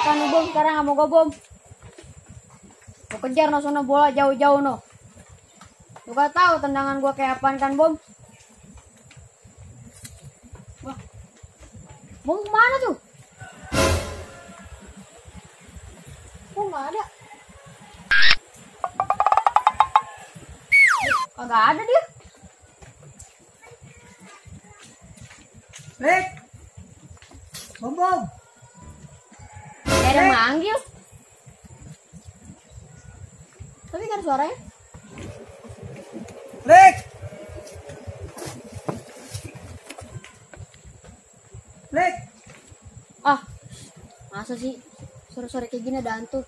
makan nih Bom sekarang sama gua Bom. Gua kejar no sono bola jauh-jauh no. Lu gak tahu tendangan gua kayak apaan kan Bom? Wah. Bom kemana tuh? Kok nggak ada? Kagak ada dia. Lek, Bom. Kayak ada manggil. Tapi kan suaranya. Lek, Lek. Ah, masa sih sore-sore kayak gini ada hantu?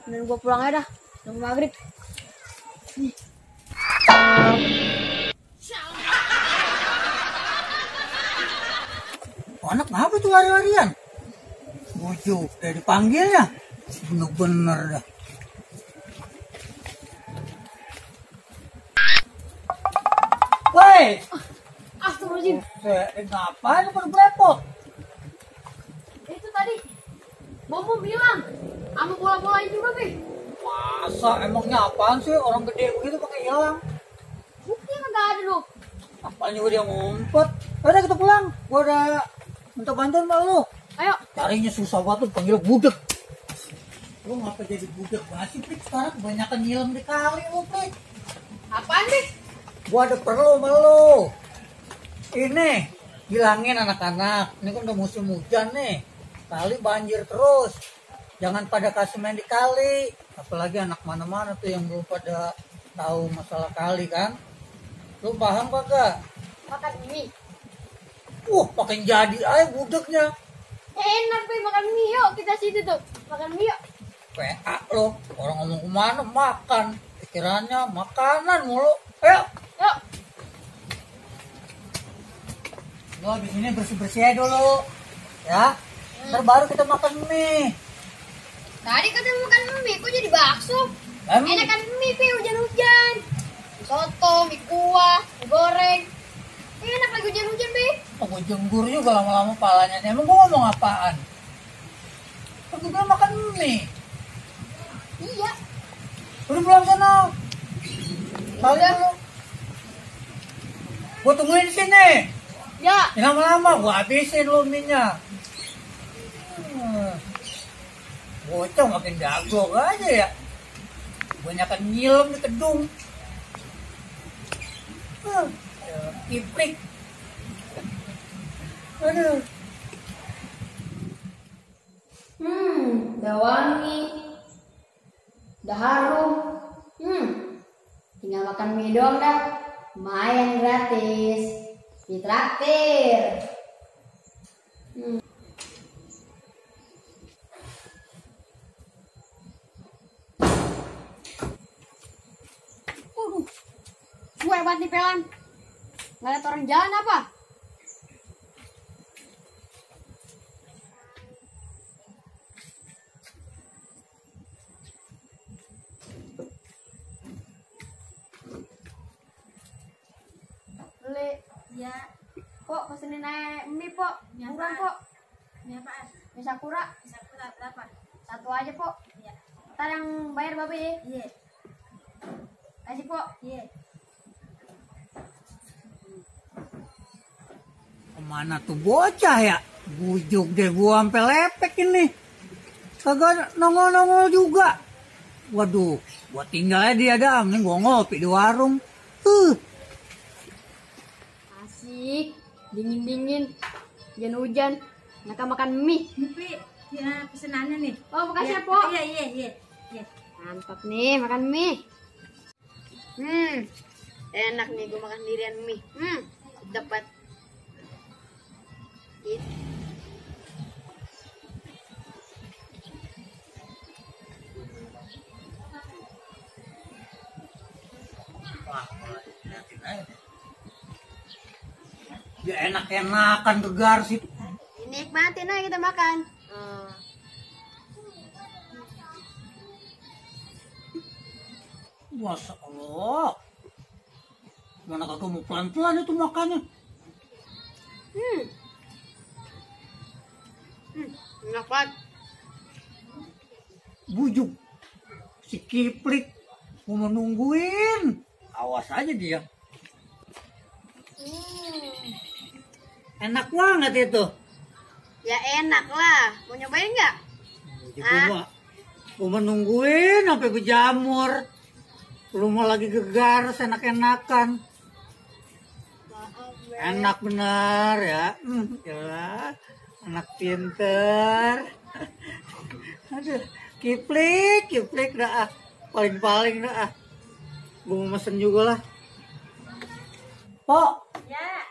Dan gua pulang aja dah, nunggu maghrib. Anak ngapa tuh lari-larian? Bujuk, udah dipanggilnya. Bener-bener dah. Woi, Astagfirullahaladzim. ngapain lu pada belepot? Itu tadi Bom bilang sama bola-bola itu juga, Pi. Masa emangnya apaan sih orang gede begitu pakai hilang? Buktinya nggak ada loh. Apaan juga dia ngumpet. Udah kita pulang. Gua udah minta bantuan sama lu. Ayo. Carinya susah banget tuh, panggil budek. Lu ngapa jadi budek banget sih, Prik? Sekarang kebanyakan nyilam di kali lu, Prik. Apaan, Pi? Gua ada perlu sama lu. Ini, bilangin anak-anak. Ini kan udah musim hujan nih. Kali banjir terus. Jangan pada kasih main di kali. Apalagi anak mana-mana tuh yang belum pada tahu masalah kali kan. Lu paham kagak? Makan mie. Makin jadi aja budeknya. Enak, Pi, makan mie yuk. Kita situ tuh. Makan mie yuk. PA lo, orang ngomong kemana makan. Pikirannya makanan mulu. Ayo. Yuk. Lo di sini bersih-bersih aja dulu. Ya. Ntar baru kita makan mie. Tadi katanya makan mie, kok jadi bakso? Emang? Enak kan mie, Pi, hujan-hujan. Mie soto, mie kuah, mie goreng. Enak lagi hujan-hujan, Pi. Gue jenggur juga lama-lama palanya. Emang gue ngomong apaan? Kan gue bilang makan mie. Iya. Udah pulang sana. Kali dulu. Gue tungguin di sini. Ya. Lama-lama gue habisin lo mie-nya. Bocah makin jago aja ya. Banyakan nyilam di kedung. Kiprik. Aduh. Udah wangi. Udah harum. Tinggal makan mie doang dah. Lumayan gratis. Ditraktir. Gue hebat nih pelan. Ngeliat orang jalan apa? Beli. Ya, Pok, pesenin aja mie, Pok. Mie Murah, apaan? Pok. ini apaan? Mie Sakura. Bisa pula berapa? Satu aja, Pok. Iya. Ntar yang bayar Babe ya. Iya. Kasih, Pok. Iya. Kemana tuh bocah ya? Bujuk deh gua sampai lepek ini. Kagak nongol-nongol juga. Waduh, gua tinggal aja dia dah. Mending gua ngopi di warung. Asik. Dingin-dingin. Hujan-hujan. Mereka makan mie. Ini ya pesenannya nih. Oh, makasih ya, Iya. Pok. Iya. Mantap nih, makan mie. Enak nih gue makan sendirian mie. Dapat. Ya enak-enakan gegar sih. Nikmatin aja kita makan. Masya Allah. Mana kagak mau pelan-pelan itu makannya. Enak banget. bujuk si Kiplik, mau menungguin. Awas aja dia. Enak banget itu. Ya enak lah. Mau nyobain nggak? Gue menungguin sampai berjamur. Lu mau lagi gegar, enak-enakan. Enak bener ya. Ya. Anak pinter. Aduh, Kiplik dah. Paling dah. Gue mau mesen juga lah. Pok, Ya.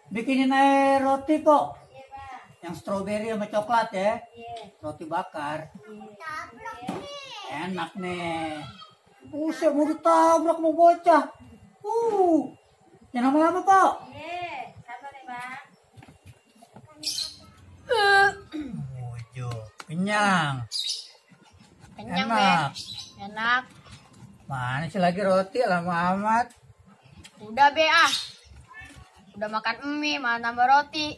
bikinin air roti, Pok. Iya, Pak. Yang stroberi sama coklat ya. Iya. Roti bakar. Enak nih. Buset, mau ditabrak mau bocah. Jangan lama-lama, Pok. Iya. Sabar ya, Bang. Kenyang. Kenyang Enak. Be. Enak. Mana sih lagi roti lama amat. Udah Be ah. Udah makan mie, malah nambah roti.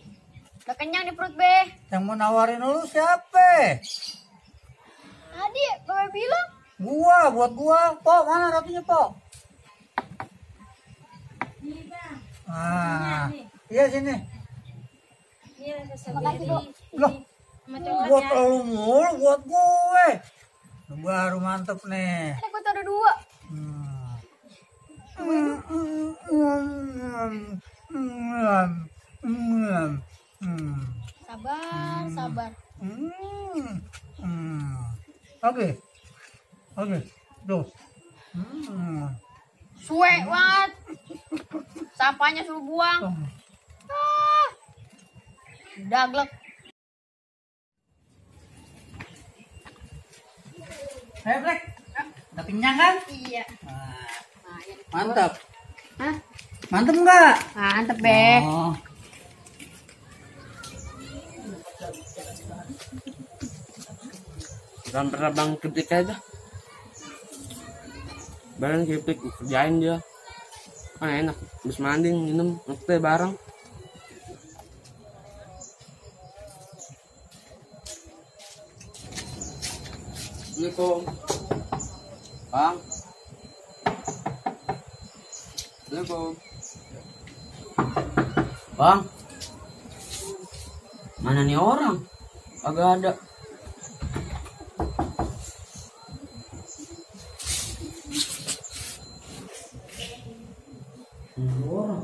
Udah kenyang di perut Be. Yang mau nawarin lu siapa? Tadi Bapak bilang. Buat gua. Pok, mana rotinya, Pok? Nih, Bang. Iya sini. Ini rasa Makasih, Bu. strawberry. Loh, Sama buat coklatnya. lu mulu, buat gue. Lu baru mantep nih. Ada gue ada 2. Sabar. Oke. Tuh. Suwe banget. Sampahnya suruh buang. Daglek. Hei, Black. Udah kenyang kan? Iya. Nah, mantap. Hah? Mantap enggak? Mantep Be. Oh. Jangan pernah bang Kiplik aja. Barang Kiplik kerjain dia. Kan enak. Habis mandi minum ngeteh bareng. Assalamualaikum. Bang. Assalamualaikum. Bang. Mana nih orang? Agak ada. Orang.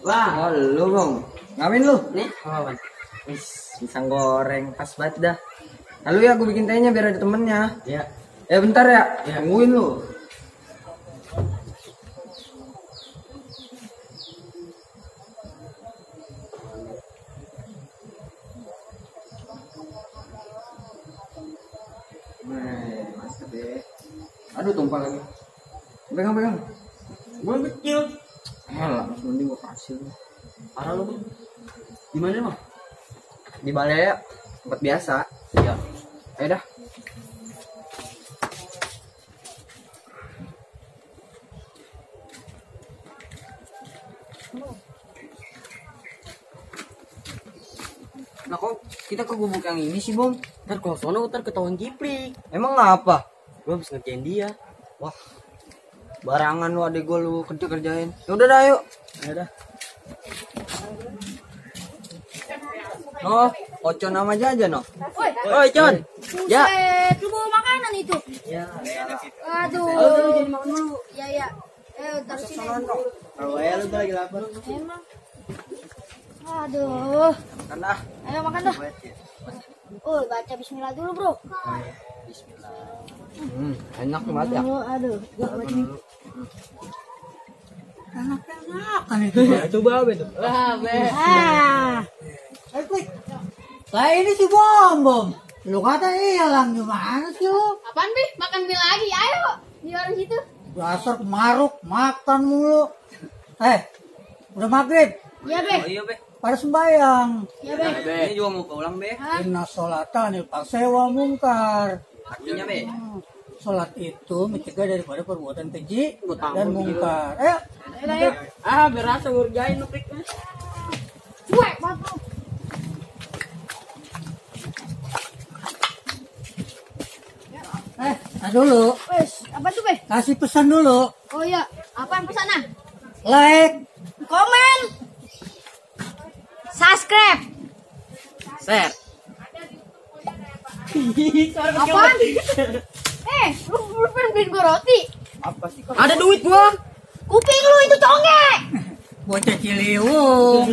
Wah, lu bang, ngapain lu? Nih, apa bang? Pisang goreng, pas banget dah. Lalu ya, aku bikin tehnya biar ada temennya. Ya. Bentar ya, Ya. tungguin lu. Mantap deh. Aduh, tumpah lagi. Pegang. Gue kecil. Lah, mending gua kasih lu. Parah lu bang. Di mana bang? Di balai ya, tempat biasa. Ya. Ayo dah. Nah kok kita ke gubuk yang ini sih, Bom? Ntar kalau sono ntar ketahuan Kiplik. Emang ngapa? Gue habis ngerjain dia. Wah, barangan lu adek gue lu kerjain. Yaudah dah, yuk. Ya dah. Oh, Ocon nama aja no. Woi, Oi, Con. Ya. buset, lu bawa makanan itu. Ya, Aduh. Jadi makan dulu. Iya. Taruh sini. kalau ya lu lagi lapar. Emang. Aduh. Karena Ayo makan dah. Oh, baca bismillah dulu, Bro. enak banget ya. Aduh. Enak-enakan itu. Coba apa itu? Hei, Klik. Lah ini si Bom. Lu kata hilang gimana sih lu? Apaan, Bi? Makan mie lagi. Ayo. Di warung situ. Dasar kemaruk, makan mulu. Udah maghrib, Iya, Be. Oh iya, Be. pada sembayang. Iya, Be. Ini juga mau pulang, Be. Inna sholatan il pasewa mungkar. Artinya, Be. sholat itu mencegah daripada perbuatan keji Gua tahu dan gitu. mungkar. Ayo. Ayo. Ah, berasa ngerjain nukiknya. Cuek banget lu. Dulu Wes, apa tuh, Be? kasih pesan dulu. Oh iya, apaan pesannya? Like, Komen. Subscribe. Share. Apaan? Lu pengen beliin gue roti? Apa sih? Ada duit gua. Kuping lu itu conge. bocah ciliwung.